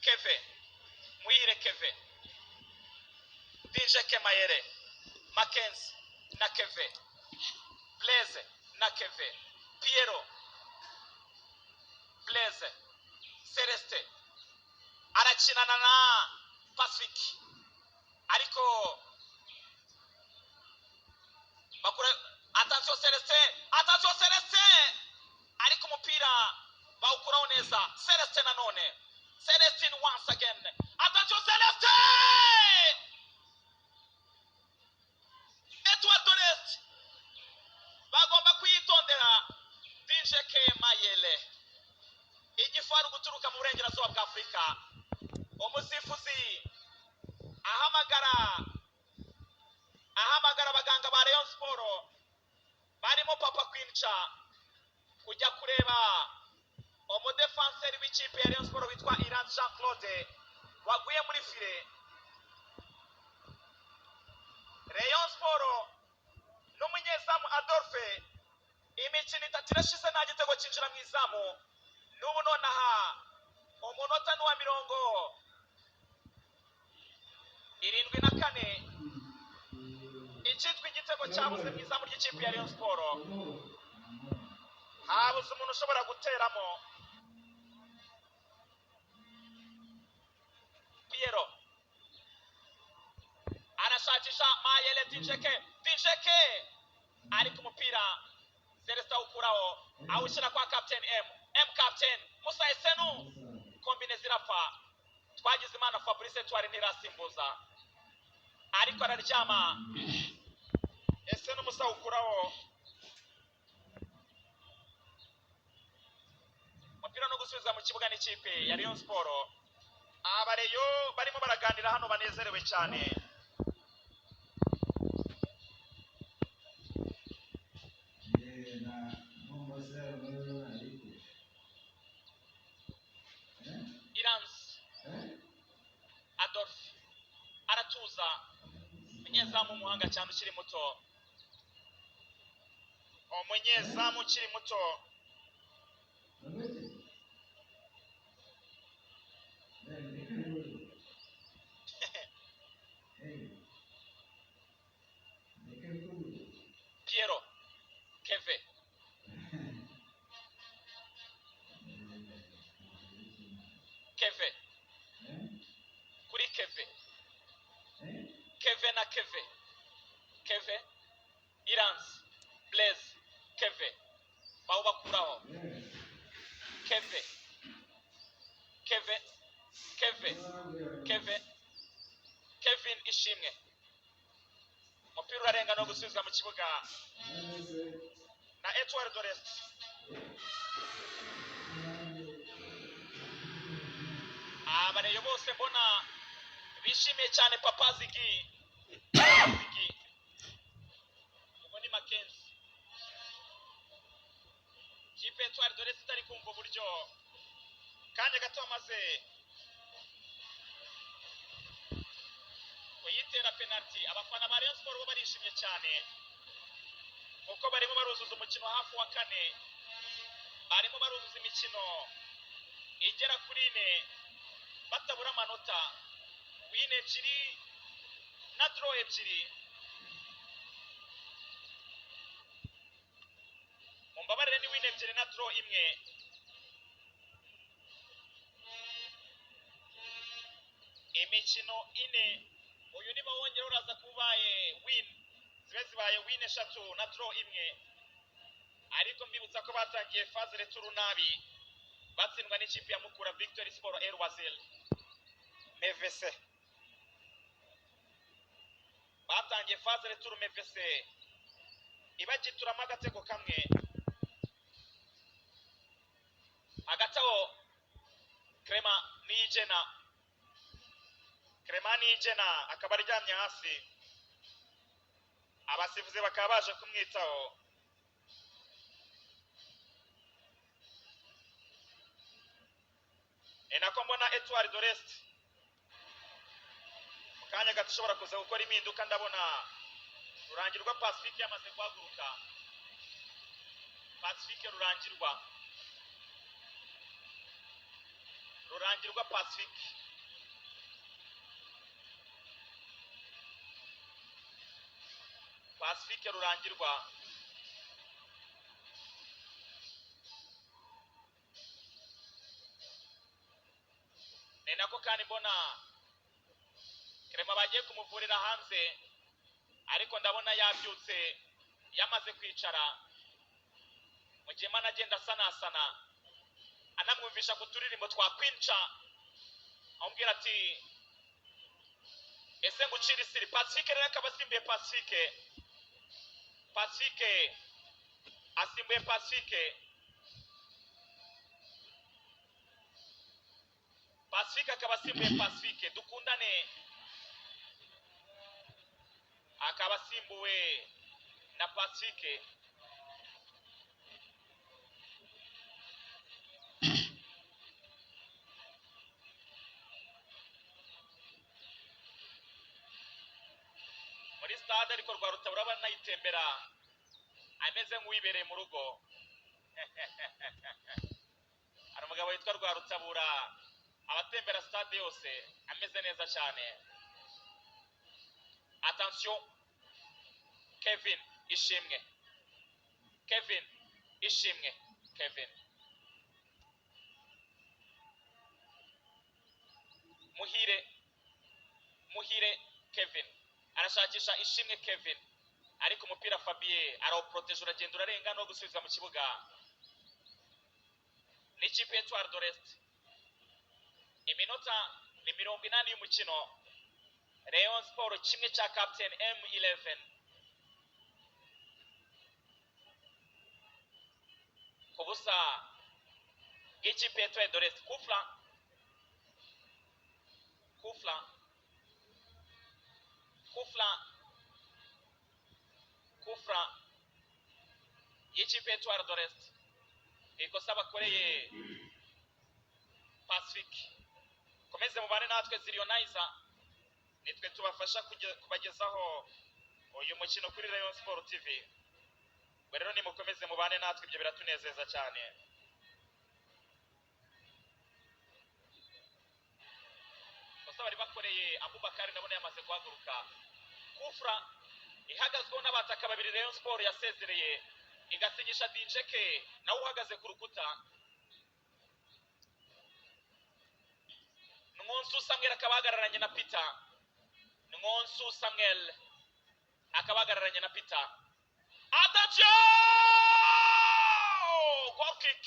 Keve Muhire Keve, DJ Kemayere, Mackenzie na Keve, Blaise na Keve, Piero, Blaise, Celestin arakinana na Pacific, ariko bakura. Attention Celestin, attention Celestin, ariko umupira bawukuraho neza. Celestin nanone, Celestin once again, attention Celestin! Etoile de l'Est bagomba kuyitondera. DJ Mayele, igifaru guturuka mu burengerazuba bwa Afurika. Umusifuzi ahamagara abaganga ba Rayon Sport barimo Papa Kwinca kujya kureba umudefanseri w'ikipe ya Rayon Sport witwa Iran Jean Claude waguye muri filet. Rayon Sport n'umunyezamu Adolphe, imikino 3 irashize nta gitego cyinjira mu izamu. N'ubu nonaha umunota ni uwa 74, icyitwa igitego cyabuze mu izamu ry'ikipe ya Rayon Sport. Habuze umuntu ushobora guteramo. Piero arashakisha Mayele, Tinjeke, Tinjeke, ariko umupira Celestin awukuraho, awushyira kwa Captain M M Captain Musa Esenu, combine zirapfa. Twagize Imana Fabrice Twari ntirasimbuza, ariko araryama. Esenu Musa awukuraho, umupira no gusubiza mu kibuga n'ikipe ya Rayon Sport. Abareyo barimo baraganira hano banezerewe cyane. Iranzi Adolphe aratuza, umunyezamu w'umuhanga cyane ukiri muto, umunyezamu ukiri muto. Piero, Keve, Keve kuri Keve, Keve na Keve, Keve, Iranzi, Blaise, Keve, bawubakuraho. Keve, Keve, Keve, Keve, Kevin Ishimwe, umupira urarenga no gusubizwa mu kibuga na Etoile de l'Est. Abareyo bose mbona bishimiye cyane Papa Zigi. Zigi ubwo ni Mackenzie. Kipe Etoile de l'Est itari kumva uburyo kanya gato bamaze kuyitera penalty. Abafana ba Rayon Sport bo barishimye cyane kuko barimo baruzuza umukino hafi wa kane, barimo baruzuza imikino igera kuri 4 batabura amanota, win 2 na draw 2. Mumbabarire, ni win 2 na draw 1. Imikino 4, uyu niba wongera uraza kubaye win, zibe zibaye win 3 na draw 1. Ariko mbibutsa ko batangiye phase retour nabi, batsindwa n'ikipe ya Mukura Victory Sport El Wazil MVC. Batangiye phase retour MVC ibagituramo agatego kamwe. Hagati aho Clement Niyigena, Clement Niyigena akaba aryamye hasi, abasifuzi bakaba baje kumwitaho. Ni nako mbona Etoile de l'Est mu kanya gato ishobora kuza gukora impinduka. Ndabona Rurangirwa Pacifique yamaze guhaguruka. Pacifique Rurangirwa, Rurangirwa Pacifique. Pacifique Rurangirwa. Ni nako kandi mbona Clement bagiye kumuvurira hanze, ariko ndabona yabyutse yamaze kwicara. Mu gihe Mana agenda asanasana anamwumvisha ku turirimbo twa Kwinca, amubwira ati ese ngucire isiri. Pacifique rero akaba asimbuye Pacifique. Pacifique asimbuye Pacifique. Pacifique akaba asimbuye Pacifique. Dukundane akaba asimbuwe na Pacifique. Muri stade ariko Rwarutabura banayitembera ameze nk'uwibereye mu rugo. Hari umugabo witwa Rwarutabura abatembera stade yose ameze neza cyane. Attention, Kevin Ishimwe. Kevin Ishimwe. Kevin Muhire. Muhire Kevin arashakisha Ishimwe Kevin, ariko umupira Fabien arawuproteje, uragenda urarenga no gusubiza mu kibuga n'ikipe Etoile de l'Est. Iminota ni 80 y'umukino. Rayon Sport kimwe cya Captain M11 ku busa bw'ikipe Etoile de l'Est. Kufla, Kufla, Kufla, Kufra y'ikipe Etoile de l'Est. Ikosa bakoreye Pacifique. Komeze mubane natwe Ziriyonizer, nitwe tubafasha kubagezaho uyu mukino kuri Rayon Sport TV. Ubwo rero nimukomeze mubane natwe, ibyo biratunezeza cyane. Ikosa bari bakoreye Abubakari ndabona yamaze guhaguruka. Kufra ihagazweho n'abataka babiri Rayon Sport yasezereye, igasinyisha Dinjeke nawe uhagaze ku rukuta. Ngonsu Samuel akaba ahagararanye na Peter. Ngonsu Samuel akaba ahagararanye na Peter. Attention! Goal kick.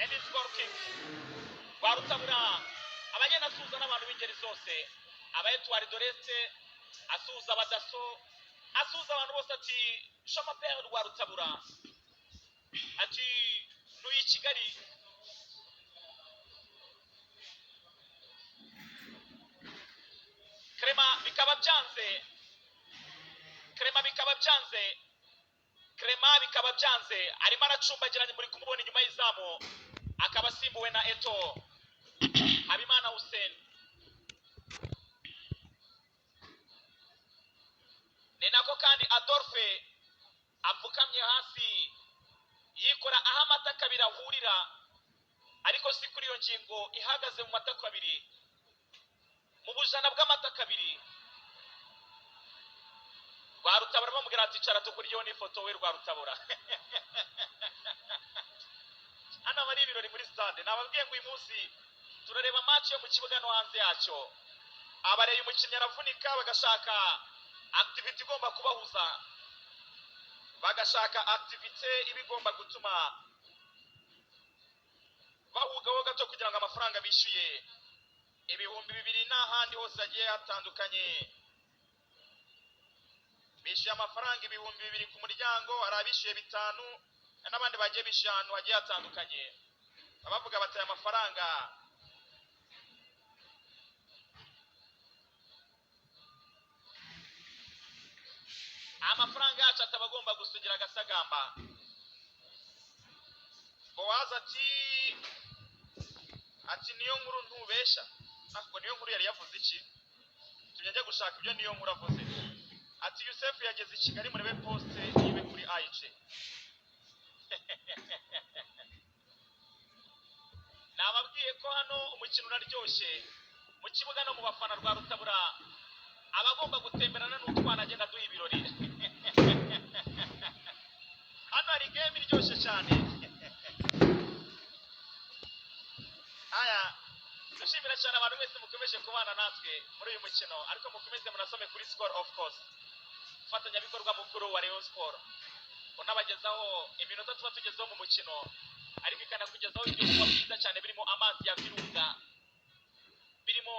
And it's goal kick. Rwarutabura abagenda asuhuza n'abantu b'ingeri zose. Aba Etoile de l'Est asuhuza abadaso, asuhuza abantu bose ati je m'appelle Rwarutabura, ati ntuye i Kigali. Clement bikaba byanze, Clement bikaba byanze, Clement bikaba byanze. Arimo aracumbagiranye, muri kumubona inyuma y'izamu, akaba asimbuwe na Eto Habimana Hussein. Ni nako kandi Adolphe apfukamye hasi yikora aho amatako abiri ahurira, ariko si kuri iyo ngingo ihagaze mu matako abiri, mu bujana bw'amatako abiri. Rwarutabura bamubwira ati icara tukuryeho n'ifoto we Rwarutabura. Hano aba ari ibirori muri stade. Nababwiye ngo uyu munsi turareba match yo mu kibuga no hanze yacyo. Abareye umukinnyi aravunika, bagashaka activity igomba kubahuza, bagashaka activity iba igomba gutuma bahugaho gato kugira ngo amafaranga bishyuye 2000 n'ahandi hose hagiye hatandukanye. Bishyuye amafaranga 2000 ku muryango, hari abishyuye 5 n'abandi bagiye bishyuye ahantu hagiye hatandukanye. Abavuga bati aya mafaranga amafaranga yacu ataba agomba gusugira agasagamba. Bowazi ati niyo nkuru ntubesha. Ntabwo niyo nkuru yari yavuze iki, tujya njya gushaka ibyo niyo nkuru avuze. Ati Yusefu yageze i Kigali, murebe poste yiwe kuri AIC. Nababwiye ko hano umukino uraryoshye mu kibuga no mu bafana rwa Rutabura, abagomba gutemberana n'utwana agenda aduha ibirori. Hano hari game iryoshye cyane. Aya, dushimira cyane abantu mwese mukomeje kubana natwe muri uyu mukino, ariko mukomeze munasome kuri Skol, of course, umufatanyabikorwa mukuru wa Rayon Sport, unabagezaho iminota tuba tugezeho mu mukino, ariko ikanakugezaho ibyo kunywa byiza cyane birimo amazi ya Virunga, birimo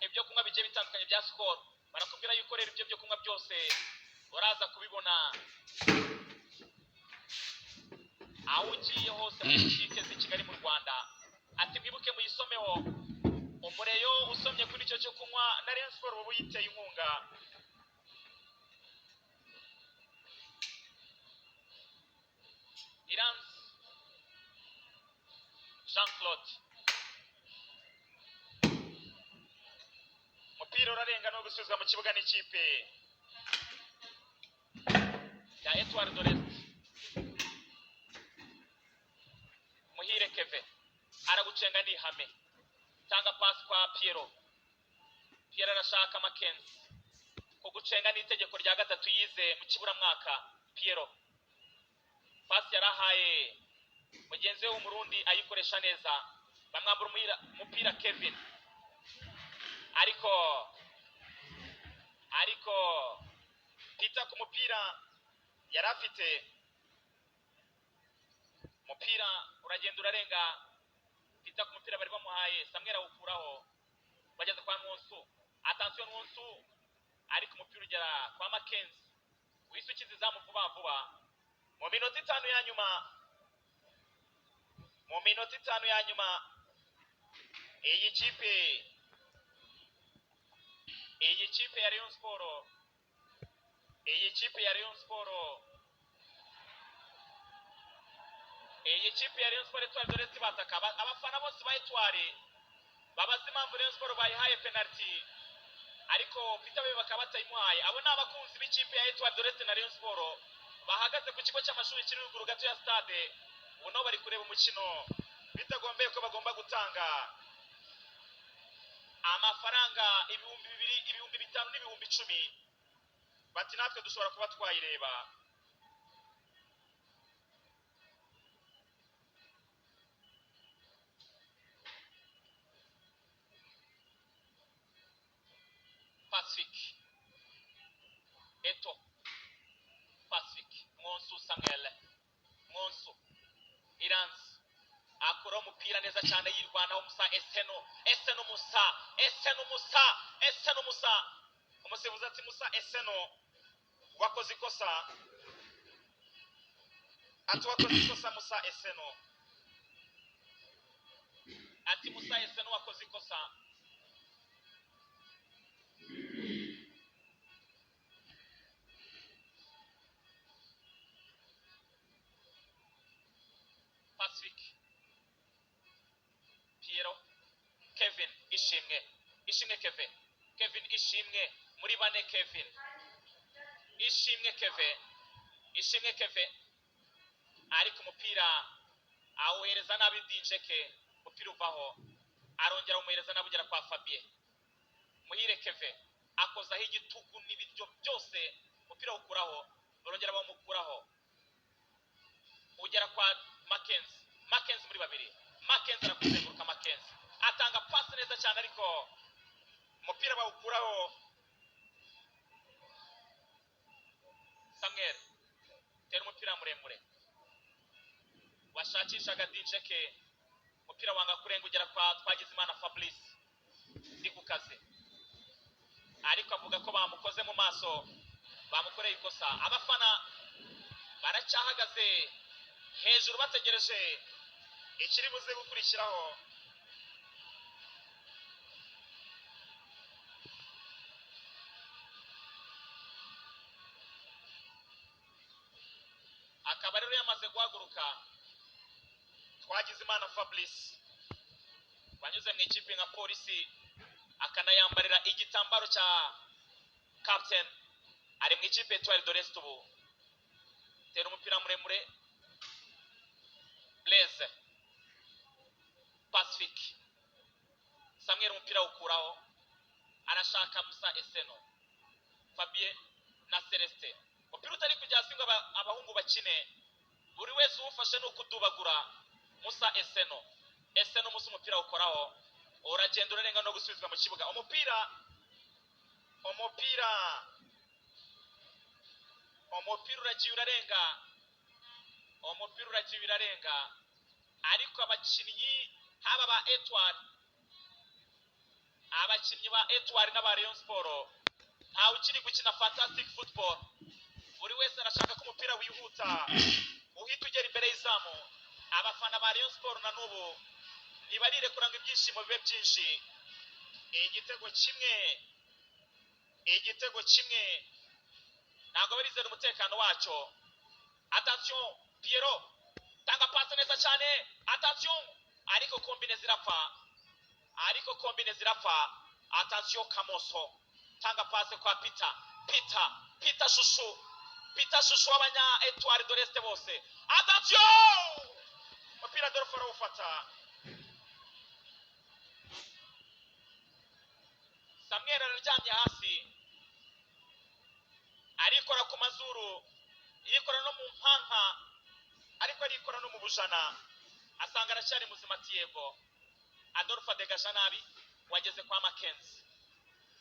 ibyo kunywa bigiye bitandukanye bya Skol. Barakubwira yuko rero ibyo byo kunywa byose uraza kubibona aho ugiye hose muri butike z'i Kigali mu Rwanda. Ati mwibuke muyisomeho. Umureyo usomye kuri icyo cyo kunywa na Rayon Sport uba uyiteye inkunga. Iranzi Jean Claude, umupira urarenga no gusubizwa mu kibuga n'ikipe ya Etoile de l'Est. Muhire Keve aragucenga ni ihame, tanga pasi kwa Piero. Piero arashaka Mackenzie. Kugucenga ni itegeko rya gatatu yize mu kiburamwaka. Piero pasi yarahaye mugenzi we w'Umurundi, ayikoresha neza, bamwambura umupira Kevin, ariko Peter ku mupira yari afite, umupira uragenda urarenga. Peter ku mupira bari bamuhaye, Samuel awukuraho, bageze kwa Nwosu. Attention Nwosu, ariko umupira ugera kwa Mackenzie wisukiza izamu vuba vuba. Mu minota 5 ya nyuma, mu minota 5 ya nyuma, iyi kipe ya Rayon Sport, iyi kipe ya Rayon Sport, iyi kipe ya Rayon Sport Etoile de l'Est bataka. Abafana bose ba Etoile babaza impamvu Rayon Sport bayihaye penalty, ariko Peter we bakaba batayimuhaye. Abo ni abakunzi b'ikipe ya Etoile de l'Est na Rayon Sport bahagaze ku kigo cy'amashuri kiri ruguru gato ya stade. Ubu nabo bari kureba umukino bitagombeye ko bagomba gutanga amafaranga 2000, 5000 n'ibihumbi 10,000. Bati natwe dushobora kuba twayireba. Pacific Eto, Pacific Nwosu, Samuel Nwosu, Iranzi akora umupira neza cyane, yirwanaho Musa Eseno, Eseno Musa, Eseno Musa, Eseno Musa. Umusifuzi ati Musa Eseno wakoze ikosa, ati wakoze ikosa Musa Eseno, ati Musa Eseno wakoze ikosa. Pacific Piero, Kevin Ishimwe, Ishimwe Kevin, Kevin Ishimwe muri bane, Kevin Ishimwe, Kevin Ishimwe, Kevin, ariko umupira awuhereza nabi Dinjeke, umupira uvaho, arongera umuhereza nabi ugera kwa Fabien. Muhire Kevin akozaho igitugu n'ibiryo byose, umupira awukuraho, barongera bamukuraho, ugera kwa Mackenzie. Mackenzie muri babiri, Mackenzie arakuzenguruka, Mackenzie atanga pasi neza cyane, ariko umupira bawukuraho. Samuel tera umupira muremure washakishaga Dinjeke, umupira wanga kurenga ugera kwa Twagizimana Fabrice ndi ku kazi, ariko avuga ko bamukoze mu maso, bamukoreye ikosa. Abafana baracyahagaze hejuru bategereje ikiri buze gukurikiraho. Akaba rero yamaze guhaguruka Twagizimana Fabrice wanyuze mu ikipe nka Polisi, akanayambarira igitambaro cya captain, ari mu ikipe Etoile de l'Est ubu. Tera umupira muremure Blaise, Pacifique. Samuel umupira awukuraho, arashaka Musa Eseno, Fabien na Celestin. Umupira utari kujya hasi ngo abahungu bakine, buri wese uwufashe ni ukudubagura. Musa Eseno, Eseno Musa umupira awukoraho, uragenda urarenga no gusubizwa mu kibuga. Umupira uragiye urarenga, umupira uragiye urarenga, ariko abakinnyi haba ba Etoile, abakinnyi ba Etoile n'aba Rayon Sport ntawe ukiri gukina fantastic football. Buri wese arashaka ko umupira wihuta uhita ugera imbere y'izamu. Abafana ba Rayon Sport na n'ubu ntibarirekura ngo ibyishimo bibe byinshi. Igitego kimwe, igitego kimwe, ntabwo barizera umutekano wacyo. Attention, Pierrot tanga pasi neza cyane, attention, ariko combine zirapfa, ariko combine zirapfa. Attention, Kamoso tanga pasi kwa Peter, Peter, Peter Shushu, Peter Shushu w'abanya Etoile de l'Est bose. Attention, umupira Adolphe arawufata. Samuel araryamye hasi, arikora ku mazuru, yikora no mu mpanka, ariko arikora no mu bujana, asanga aracyari muzima. Tiego Adolphe adegasha nabi, wageze kwa Mackenzie.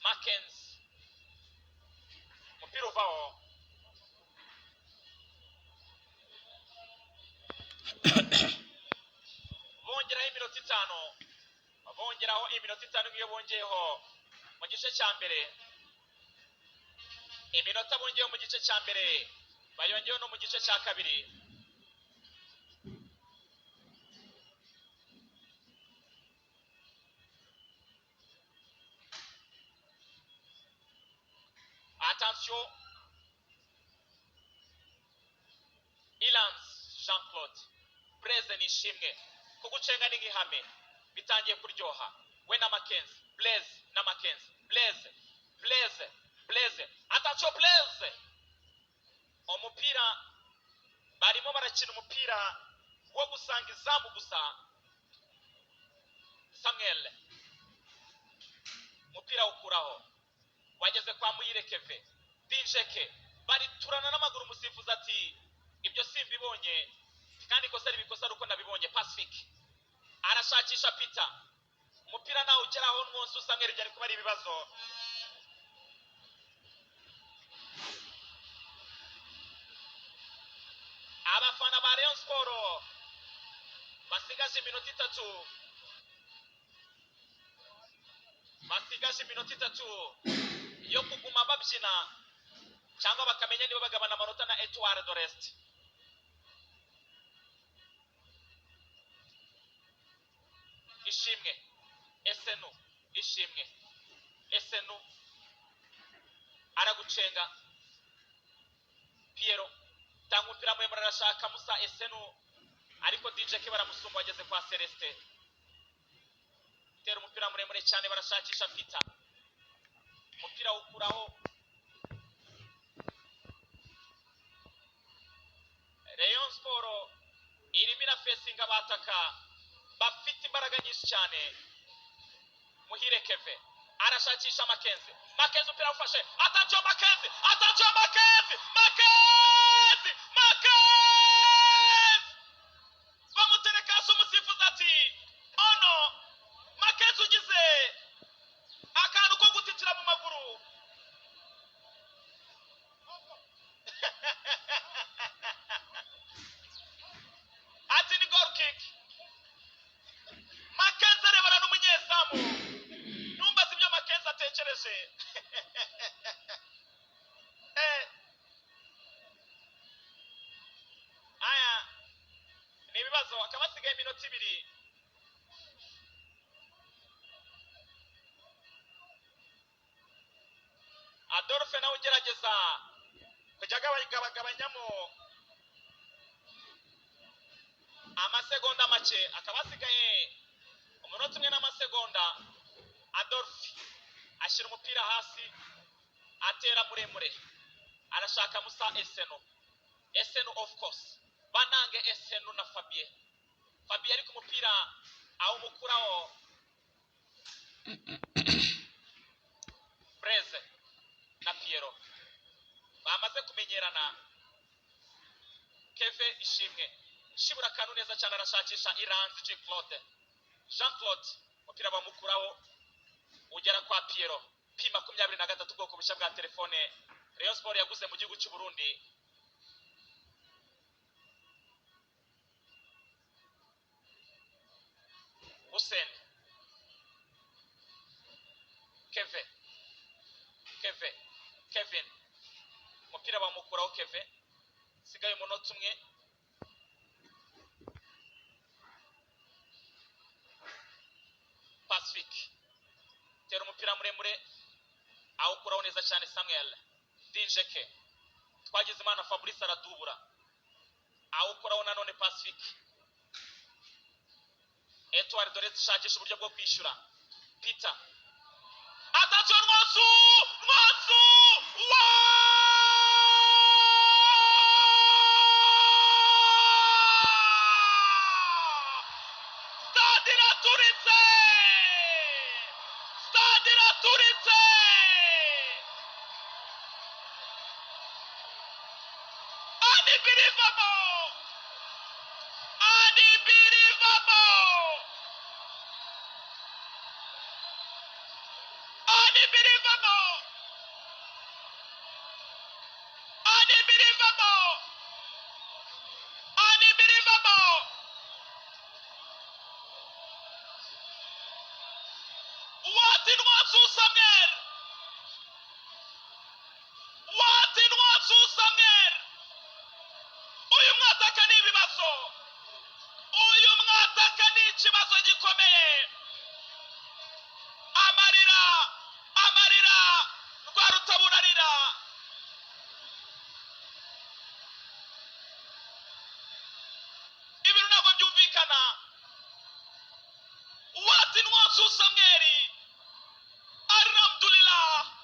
Mackenzie umupira uvaho. Bongeraho iminota 5, bongeraho iminota 5 nk'iyo bongeyeho mu gice cya mbere. Iminota bongeyeho mu gice cya mbere bayongeyeho no mu gice cya kabiri. Attention, Ilans Jean-Claude Blaise Nishimwe kugucenga ni nk'ihame, bitangiye kuryoha. We na Mackenzie, Blaise na Mackenzie, Blaise, Blaise, Blaise, attention Blaise. Umupira barimo barakina umupira wo gusanga izamu gusa. Samuel umupira ukuraho, wageze kwa Muyirekeve, Dinjeke bariturana n'amaguru. Umusifuzi ati ibyo simbibonye, kandi ikosa ribikosa ari uko nabibonye. Pacifique arashakisha Peter, umupira nawe ugeraho mwose Samuel byari kuba ari ibibazo. Abafana ba Rayon Sport basigaje iminota 3, basigaje iminota 3 yo kuguma babyina cyangwa bakamenya niba bagabana amanota na Etoile de l'Est. Ishimwe Esenu, Ishimwe Esenu aragucenga. Piero tanga umupira muremure, arashaka Musa Esenu, ariko DJ ke baramusumba, ageze kwa Celestin. Tera umupira muremure cyane, barashakisha Peter, umupira ukuraho. Rayon Sport irimo irafesinga abataka bafite imbaraga nyinshi cyane. Muhire Keve arashakisha Mackenzie, Mackenzie umupira ufashe, attention Mackenzie, attention Mackenzie, Mackenzie, Mackenzie bamutereka hasi. Umusifuzi ati ono Mackenzie ugize akantu ko gutitira mu maguru. Ati ni goal kick. Mackenzie arebana n'umunyezamu, numbaza ibyo Mackenzie atekereje. Aya ni ibibazo, akaba asigaye iminota 2. Adolphe nawe ugerageza kujya agabanyamo amasegonda make, akaba asigaye umunota 1 n'amasegonda. Adolphe ashyira umupira hasi, atera muremure, arashaka Musa Esenu, Esenu of course, banange Esenu na Fabien, Fabien ariko umupira Awumukuraho Breze na Piero bamaze kumenyerana. Keve Ishimwe shibura akantu neza cyane, arashakisha Iranzi G Claude, Jean Claude, umupira bamukuraho ugera kwa Piero. P 23, ubwoko bushya bwa telefone Rayon Sport yaguze mu gihugu cy'u Burundi. Hussein Keve, Keve, Kevin, umupira bamukuraho Keve. Sigaye umunota umwe. Pacific tera umupira muremure, awukuraho neza cyane Samuel Dinjeke. Twagizimana Fabrice aradubura, awukuraho nanone Pacific. Etoile dore dushakisha uburyo bwo kwishyura. Peter, attention, Nwasu, Nwasu wa stade iraturitse, stade iraturitse! Unbelievable, unbelievable, unbelievable, unbelievable, unbelievable! What in Nwasu Samuel? What in Nwasu Samuel? Uyu mwataka ni ibibazo, uyu mwataka ni ikibazo gikomeye. Amarira, amarira, rwa rutaburarira. Ibintu ntabwo byumvikana. What in Nwasu Samuel?